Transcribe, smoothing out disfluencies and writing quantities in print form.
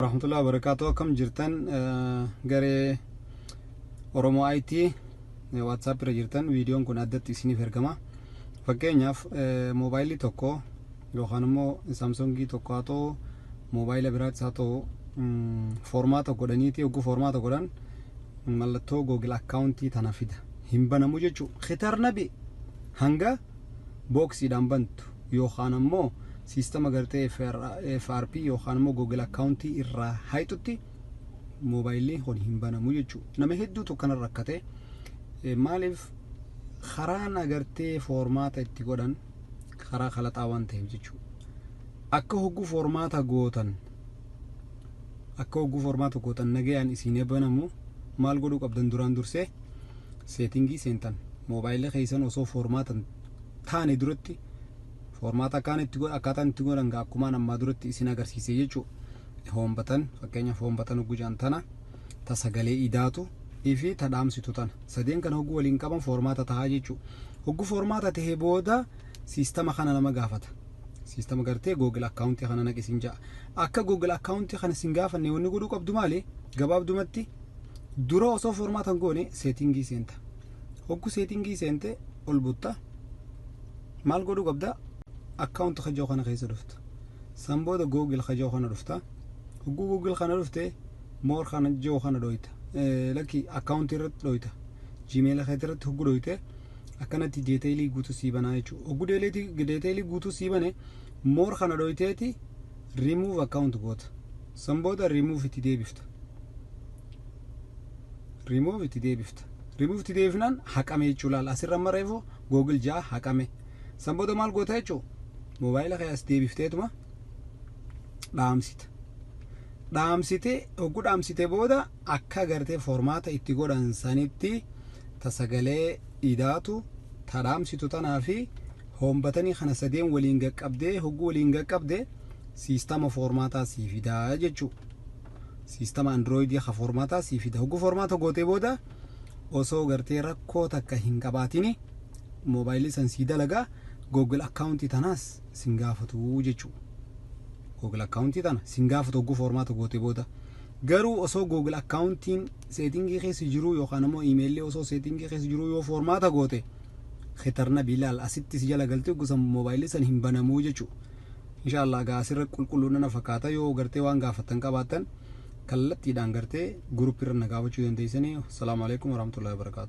Warahmatullahi wabarakatuh. Akkam jirtan garee Oromoo IT WhatsApp irra jirtan? Viidiyoon kun addatti isiniif ergama. Fakkeenyaaf, moobaayilii tokko yookaan immoo Samsungii tokko haa ta'u, moobaayila biraattis haa ta'u, format godhaniiti yogguu format godhan mallattoo Google akkaawuntii tana fida. Hin banamu jechuudha. Khitarnabi hanga booksiidhaan bantu yookaan ammoo siistama gartee FRP yookaan immoo Google akkaawuntii irraa hayxutti moobaayilli kun hin banamu jechuudha. Nama hedduutu kana rakkate. Maaliif? Karaan agartee format itti godhan karaa kalaxaa waan ta'eef jechuudha. Akka hogguu format gootan nagayaan isin banamu maal godhuu qabdan? Duraan dursee setting seentan. Moobaayilii keessan osoo format taane duratti format akkaataan itti godhan akkumaan ammaa duratti isin agarsiise jechuudha. Home button, fakkeenyaaf home button hogguu jaan tana, ta sagalee idaatu fi ta dhaamsitu tana, sadeen kana hogguu waliin qaban format tahaa jechuudha. Hogguu format tahee booda siistama kana nama gaafata. Siistama gartee Google akkaawuntii kana naqi isin ja'a. Akka Google akkaawuntii kana isin gaafanne wanni godhuu qabdu maali? Gabaabdumatti dura osoo format hin goone setting seenta. Hogguu setting seente ol butta, maal godhuu qabda? Account kajoo kana keessa dhufta. San booda Google kajoo kana dhufta. Hogguu Google kana dhufte more kana joo kana dhoyta. Lakki, akkaawuntii irratti dhoyta. Gmail keetii irratti hogguu dhoyte akkanatti detail guutuu sii banaa jechuudha. Hogguu detail guutuu sii bane more kana dhoyteeti rimuuf akkaawunt goota. San booda rimuuf itti deebifta. Rimuuf itti deebifta. Rimuuf itti deebifnaan haqame jechuu. Laal, asirra amma reefu Google ja'a haqame. San booda maal goota jechuudha? Moobaayila kee as deebifteetuma dhaamsita. Dhaamsitee, hogguu dhaamsite booda akka gartee format itti godhan sanitti ta sagalee idaatu, ta dhaamsitu tanaa fi home button kana sadeen waliin qaqqabdee, hogguu waliin qaqqabde siistama format sii fidaa jechuudha. Siistama androoyidii ka format sii fida. Hogguu format gootee booda osoo gartee rakkoo takka hin qabaatini moobaayilii san sii dalagaa, Google akkaawuntii tanaas sin gaafatu jechuudha. Google akkaawuntii tana sin gaafatu hogguu format gootee booda. Garuu osoo Google akkaawuntiin setting keessa jiru yookaan immoo iimeelli osoo setting keessa jiru yoo format goote, khitarna bilaal asitti si jala galtee gosa moobaayilii san hin banamuu jechuudha. Inshaallah gaa asirra qulqulluu nana fakkaata. Yoo gartee waan gaafattan qabaattan kallattiidhaan gartee group irra na gaafachuu dandeessanii. Asalaamu alaikum warahmatullahi wabarakaatu.